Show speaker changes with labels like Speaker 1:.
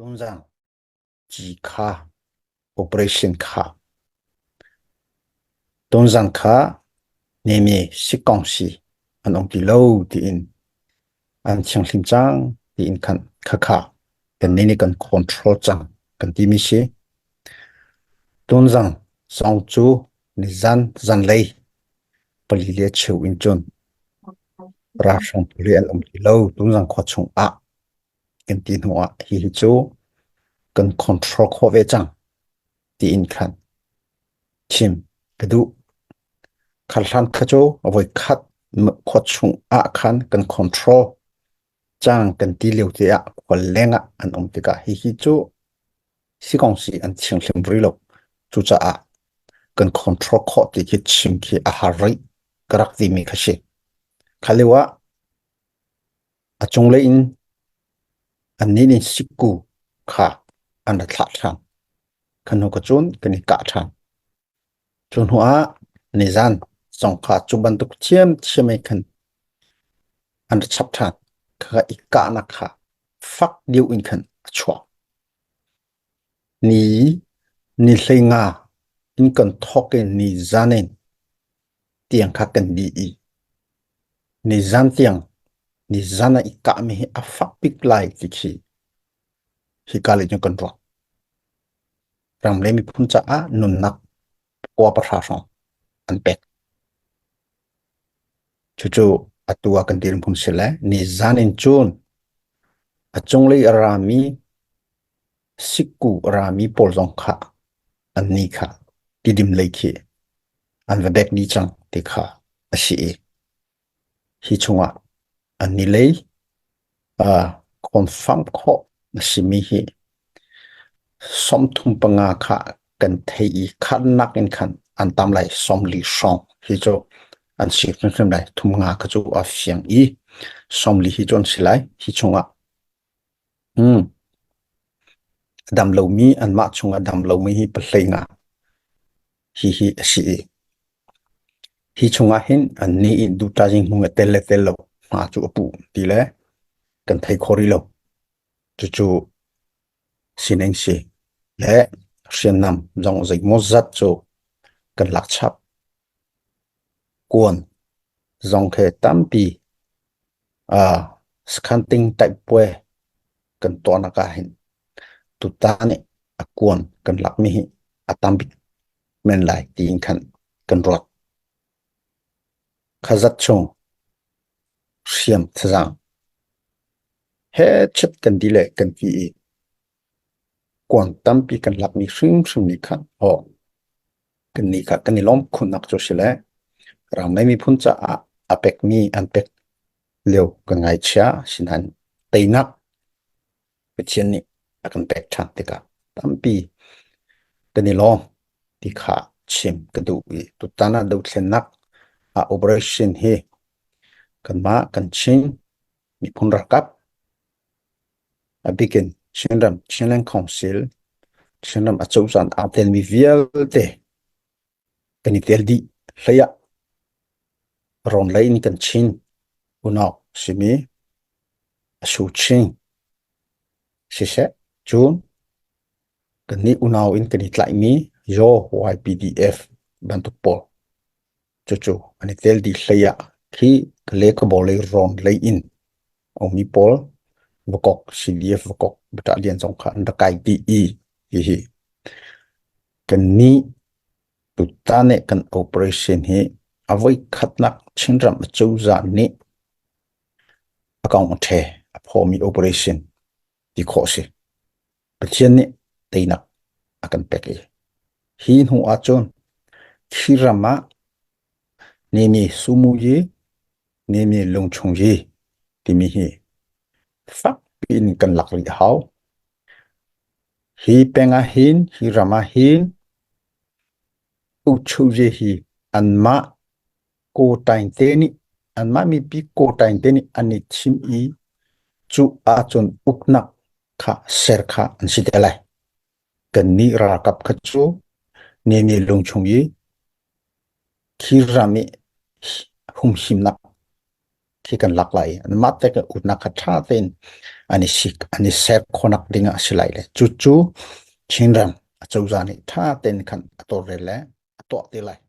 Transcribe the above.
Speaker 1: Tonzang Cikha operation kha Tonzang kha nemi sikongsi an um ti lo tiin an thianghlim cang tiin khan khakha kan nih nih kan control cang kan timi si. Tonzang zong cu nizan zanlei pali le cheu in cun ralhrang pali an um ti lo Tonzang khua chung ah kan ti hnu ah hihi cu kan control khawh ve cang tiin khan chim ka duh. Kharhlan kha cu voi khat khua chung ah khan kan control cang kan ti lio te ah khua leng ah an um tikah hihi cu sikong si an thianghlim rih lo. Cucaah kan control khawh ti khi chim khi a har rih ka rak timi kha si. Kha lio ah A cunglei in annih nih sikku kha an ra thlah ṭhan. Kha hnu ka cun kan i kah ṭhan. Cu hnu ah nizan zong kha cu bantuk ṭhiamṭhiam in khan an ra chap ṭhan. Khakha i kahnak kha fak deuh in khan a chuak. Ni ni 15 in kan thawk i nizan in tiang kha kan dih i nizan tiang nizan ah i kahmi hi a fak bik lai ti khi hika lei cun kan ruah. Ram le miphun caah nunnak kua pahra hrawng an pek. Cucu atu ah kan dirhmun si le nizan in cun a cunglei a rami sikku a rami pawl zong kha annih kha tidim lei khi an va bek dih cang ti kha a si i hi chungah annih lei confirm khawh a simi hi 35 kha kan thei i khatnak in khan an tam lai 40 hrawng hi cu an si hrimhrim lai thum nga kha cu a fiang i 40 hi cu an si lai hi chungah A dam lomi anmah chungah dam lomi hi pahlei nga hihi a si i hi chungah hin annih i duhṭazing hmung a tel le tel lo hma cu a puh ti le kan thei kho rih lo. Cucu sining si le hriamnam zong zeimawzat cu kan lak chap. Kuan zong khi tampi sakhan taihpuai kan tuahnak ah hin tutan i a kuan kan lakmi hi a tam bik men lai tiin khan kan ruat. Khazat chung hriam thazaang he chet kan di le kan ti i kuan tampi kan lakmi hrimhrim nih khan aw kannih kha kan i lawm khunnak cu si le ramlei miphun caah a pekmi an pek lio kan ngaichia sinain teinak Pathian nih a kan pek ṭhan tikah tampi kan i lawm ti kha chim ka duh i tutan ah dothlennak ah operation hi kanmah kan Chin miphun ralkap a bikin Chinram Chinland Council Chinram acozah aa telmi vialte kan i tel dih hlei ah rawnlei in kan Chin unau simi a su chin siseh cun kannih unau in kan i tlaihmi Yaw YPDF bantuk pawl cucu an i tel dih hlei ah khi Kale Kabaw lei rawn lei in a ummi pawl Vakok CDF Vakok battalion zong kha an rak kai dih i hihi kannih tutan i kan operation hi a voi khatnak Chinram acozah nih a kong a ṭhe a phawmi operation ti khawh a si. Pathian nih teinak a kan pek i hi hnu ahcun khi ram ah nimi sumu yi nimi lungchung yi timi hi fak piin kan lak rih a hau. Hi peng ah hin hi ram ah hin Uchuye hi anmah kawṭaing te nih anmah mipi kawṭaing te nih an i thim i cu ahcun uknak kha ser kha an si te lai. Kannih ralkap kha cu nene lungchung i khi ram i humhimnak. Khi kan lak lai. Mah te ka utnak kha ṭha tein an i sik an i ser khonak ding ah a si lai le cucu Chinram acozah nih ṭha tein khan a tawlrel le a tuah te lai.